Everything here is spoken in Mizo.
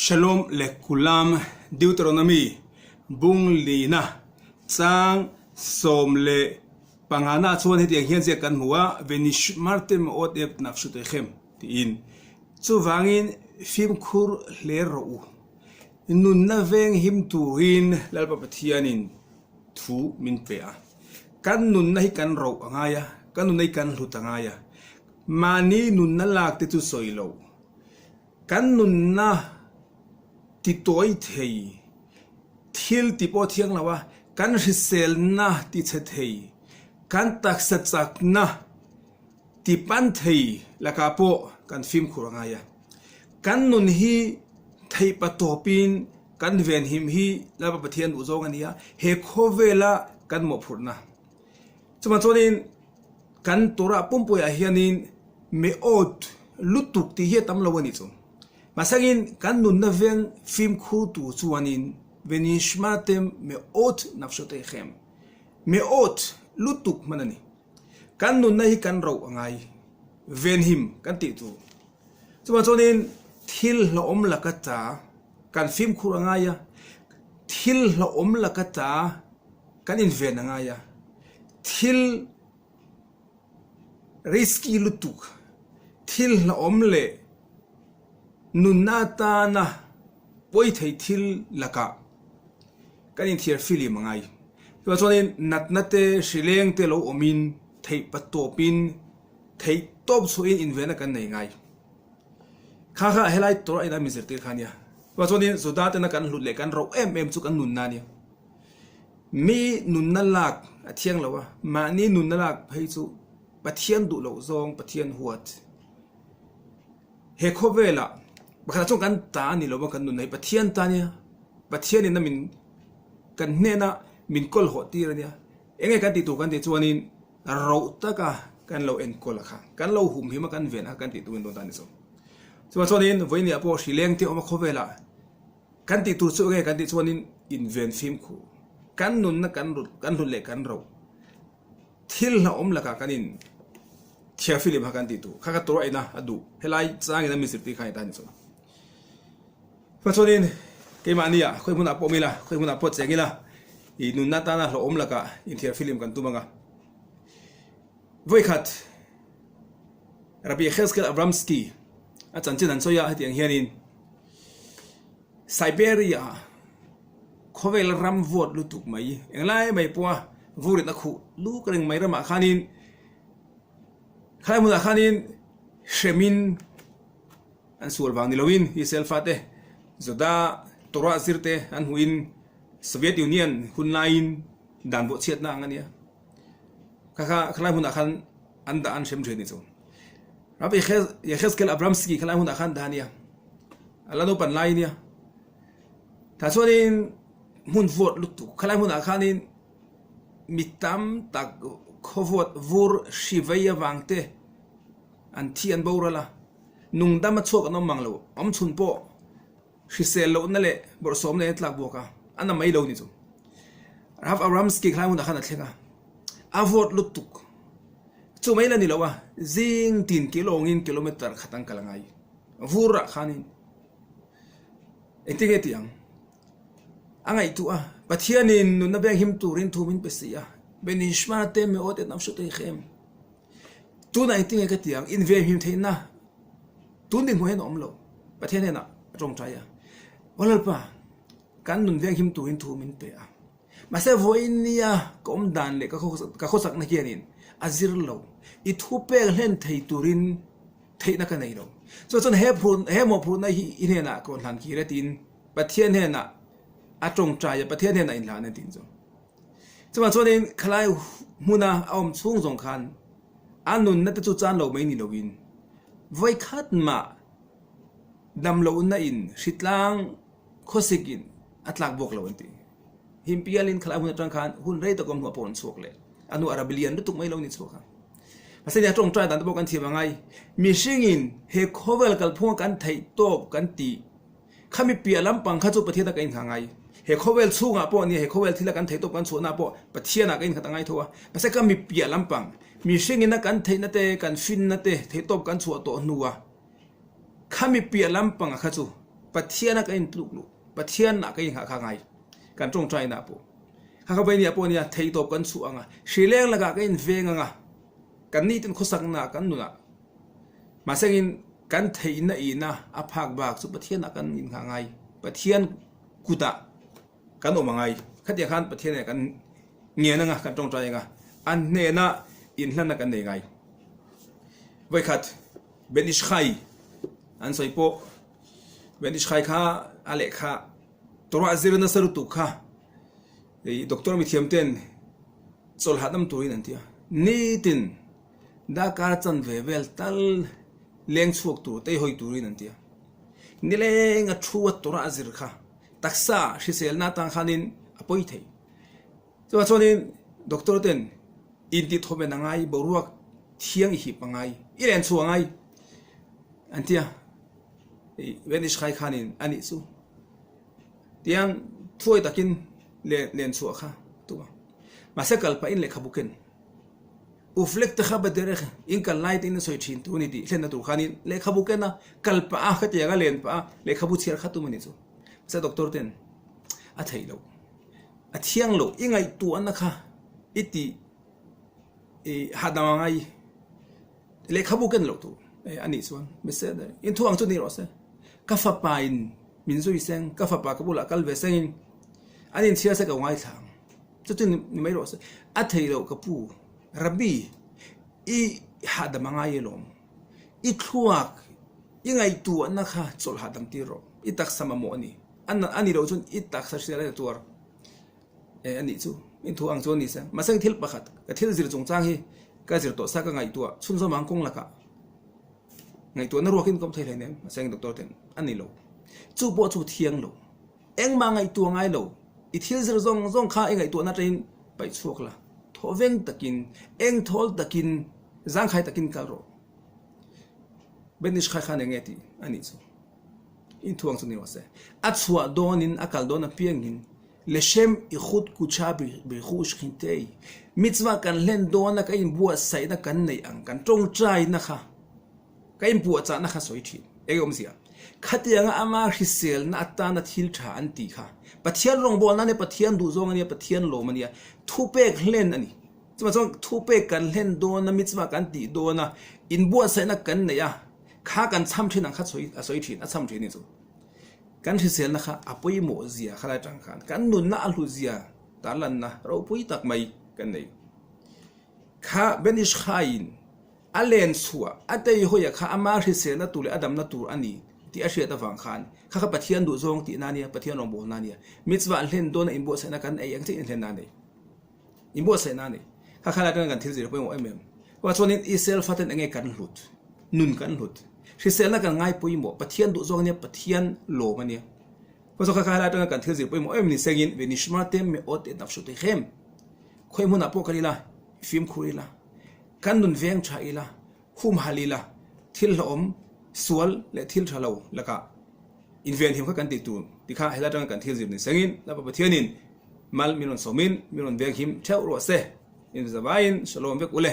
Shalom lekulam Deuteronomy bung lina chang 15 na chuan hetiang hian ziak kan hmu a, Venishmartem od et nafshotechem tiin. Chuvangin fimkhur hle rawh u. Nunna veng him turin Lalpa Pathianin thu min pe a. Kan nunna hi kan roh a ngai a, kan nunna hi kan hlut a ngai a. Mahni nunna lak te chu sawi lo. Kan nunna ti tawi thei, thil ti pawh thiang lo a, kan hriselna ti chhe thei, kan taksa chakna ti pan thei lakah pawh kan fimkhur a ngai a. Kan nun hi theihpa tawpin kan venhim hi Lalpa Pathian duh zawng a ni a, he khawvela kan mawhphurhna. Chuvang chuanin kan Torah pumpuiah hianin me'od lutuk tih hi a tam lo a ni chu. Mahsangin kan nunna veng fimkhur tur chuanin venishmartem me'od nafshotechem, me'od lutuk hman a ni. Kan nunna hi kan roh a ngai, venhim kan tih tur. Chuvang chuanin thil hlauhawm laka ta kan fimkhur a ngai a, thil hlauhawm laka ta kan inven a ngai a, thil risky lutuk, thil hlauhawm leh nunna atana pawi thei thil lakah kan inthiar filim a ngai. Chuvang chuanin natna te, hrileng te lo awmin theih patawpin theih tawp chhuahin invenna kan nei ngai. Kha kha helai Torah ina min zirtir kha ania. Chuvang chuanin Juda tena kan hlut leh kan roh em em chu kan nunna ania. Mi nunna lak a thiang lo a, mahni nunna lak phei chu Pathian duh loh zawng Pathian huat. He khawvelah pakhatah chuan kan ta a ni lo va kan nunna hi Pathian ta ania, Pathianin a min kan hnena min kawl hawh tir ania. Enge kan tih tur kan tih chuanin roh taka kan lo enkawl a kha, kan lo humhim a kan ven a kan tih turin dawn ta a ni chu. Chuvang chuanin vawinia pawh hrileng te awm a khawvelah Kan tih tur chu enge kan tih chuanin inven fimkhur, kan nunna kan rut kan hlut leh kan ro thil hlauhawm lakah kan in thiar filim kha kan tih tur kha ka tur a ina a duh helai changin a mi zirtir kha ni ta ni chu. Chuvang chuanin keimahni ah khawi hmunah pawh awm ila khawi hmunah pawh cheng ila ih nunna atana hlauhawm lakah inthiar filim kan tum anga vawikhat Rabbi Yechezkel Abramsky a chanchin an sawi a hetiang hianin Siberia khawvel ram vawt lutuk mai englai mai pawha vurin a khuh luk reng mai ramah khanin khalai hmunah khanin hremin an sual vang ni loin Israel fate Juda Torah zir te an hmuhin Soviet Union hun laiin dan bawhchhiatna ang a nia. Kha kha khalai hmunah khan an dah an hrem thin ni chu. Rabbi Yechezkel Abramsky khalai hmunah khan dah a nia. A la naupan lai nia. Tah chuanin hmun vawt lutuk khalai hmunah khanin mi tam tak khawvawt vur hri vei avang te an thi an boral a. Nungdam a chhuak an awm mang lo. Awm chhun pawh Hrisel lohna leh bawrhsawmna in a tlak bawk a, a na mai lo ni chu. Rav Abramsky khlai hunah khan a thleng a, a vawt lutuk. Chu mai la ni lo a, zing tin kilawngin kilometer khat an kal a ngai. Vur ah khanin engtin nge tih ang? A ngaihtuah a, Pathianin nunna veng him turin thu min pe si a, Benishmate meot et nafshotechem. Tunah engtin nge ka ti ang? Invenhim theihna tun dinhmuh hian a awm lo. Pathian hnenah a tawngtai a, Aw Lalpa, kan nun venghim turin thu min pe a. Mahse vawiin nia ka awm dan leh ka khawsakna hianin a zir lo. I thu pek hlen thei turin theihna ka nei lo. Chuan chuan he phur he mawhphurhna hi i hnenah ka rawn hlan kir e tiin Pathian hnenah a tawngtai a, Pathian hnenah inhlan e tiin chu. Chuvang chuanin khalai hmuna a awm chhung zawng khan a nunna te chu chan lo mai ni loin vawikhat mah dam lohna in hritlang khawsik in a tlak bawk lo an ti. Him pialin khalai hmun atang khan hun rei tak awm hnuah pawh an chhuak leh a hnu a rabi lian lutuk mai lo ni chhuak a. Mahse nia tawngtai dan te pawh kan thiam angai mihringin he khawvel kalphunga kan theih tawp kan tih Khami piah lampang kha chu Pathian a ka inngha ngai. He khawvel chhungah pawh nia, he khawvel thila kan theihtawp kan chhuahna pawh Pathianah ka innghat a ngai tho a. Mahse ka mi piah lampang, mihringin a kan theihna te, kan finna te theihtawp kan chhuah tawh hnua khami piah lampanga kha chu. Pathiana kan intluk luh, Pathianah kan inghah kha ngai kan tawngtaina pawh. Kha kha vawinia pawh nia theihtawp kan chhuah ang a, hrileng lakah kan inveng ang a, kan nitin khawsaknaah kan nunah mahsengin kan theihna ihna a phak bak chu Pathianah kan inghah ngai, Pathian kutah kan awm a ngai. Khatiang khan Pathian nen kan ngen ang a, kan tawngtai ang a, an hnena inhlanna kan nei ngai. Vawikhat Ben Ishchai an sawi pawh Ben Ishchai kha a lehkha Torah zir nasa lutuk kha doctor mithiam ten chawlh hahdam turin an ti a, nitin darkar chanve vel tal leng chhuak tur teihawi turin an ti a, nileng a thu a Torah zir kha taksa hriselna atang khanin a pawi thei. Chuvang chuanin doctor ten intihthawmen a ngai, boruak thiang i hip a ngai, i len chhuah a ngai an ti a. Ben Ishchai khanin a nih chu tiang thuai takin len chhuah kha tum a. Mahse kal pahin lehkhabu ken Uflek te kha baderek in kal lai te in a sawi thin tur a ni tih thlenna tur khanin lehkhabu ken a kal pah a khatiang a len pah a lehkhabu chhiar kha tum a nih chu. Mahse doctor ten a theih loh a thiang loh i ngaihtuahna kha i tih i hahdam a ngai lehkhabu ken loh tur a nih chuan mahse in thu ang chu ni rawh se ka fapa in min zui seng ka fapa ka bulah kal ve sengin an inchhiar se ka ngaithla ang. Chutin ni mai rawh se, a thei loh ka pu, Rabbi, i hahdam a ngai alawm. I thluak, i ngaihtuahna kha chawlh hahdam tir rawh. I taksa mamawh a ni. A ni loh chuan i taksa hriat a tuar e a nih chu. In thu ang chuan ni se. Mahse thil pakhat, ka thil zir chungchang hi ka zir tawh sa ka ngaihtuah chhunzawm ang kawng lakah ngaihtuahna ruakin ka awm thei hleinem. Mahse doctor ten a ni lo. Chu pawh chu thiang lo. Engmah ngaihtuah ngai lo, i thil zir zawng zawng kha i ngaihtuahna atangin paih chhuak la, thawhveng takin, engthawl takin, zangkhai takin kal rawh. Benish khai khan enge tih a nih chu inthuang chu ni rawh se. A chhuah dawnin a kal dawn apiangin Leshem ichud kucha birhu shchintei, mitzvah kan hlen dawna ka inbuatsaihna kan neih ang kan tawngtaina kha, Ka inpuahchahna kha sawi thin. Eng awmzia? Khatianga ama hriselna atana thil tha an tih kha Pathian rawngbawlna ania, Pathian duhzawng ania, Pathian lawm ania, thupek hlen a ni. Chuvang chuan thupek kan hlen dawn a, mitzvah kan tih dawn a, inbuatsaihna kan neih a, kha kan cham thin ang kha sawi a sawi thin, a cham thin a ni chu. Kan hriselna kha a pawimawh zia khalai atang khan kan nunna a hlut zia tarlanna ropui tak mai kan nei. Kha Ben Ishchaiin A len chhuah, a tei hawia kha ama hriselna tur leh a damna tur a ni tih a hriat avang khan kha kha Pathian duhzawng tihna a nia, Pathian rawngbawlna a nia. Mitzvah an hlen dawna inbuatsaihna kan ei ang chiah inhlenna a nei. Inbuatsaihna a nei. Kha kha lai atanga kan thil zir pawimawh em em. Chuvang chuanin Israel faten enge kan hlut? Nun kan hlut. Hriselna kan ngai pawimawh. Pathian duhzawng a nia, Pathian lawm a nia. Chuvang chuan kha kha lai atanga kan thil zir pawimawh em ni sengin Venishmartem me'ot et nafshotechem Khawi hmunah pawh kal ila, fimkhur ila. Kan nun veng tha ila, humhal ila, thil hlauhawm, sual leh thil tha lo lakah invenhim kha kan tih tur ti kha helai atanga kan thil zir ni sengin Lapa Pathianin mal min rawn sawmin min rawn venghim theuh rawh se. Inzavaiin Shalom vek ule.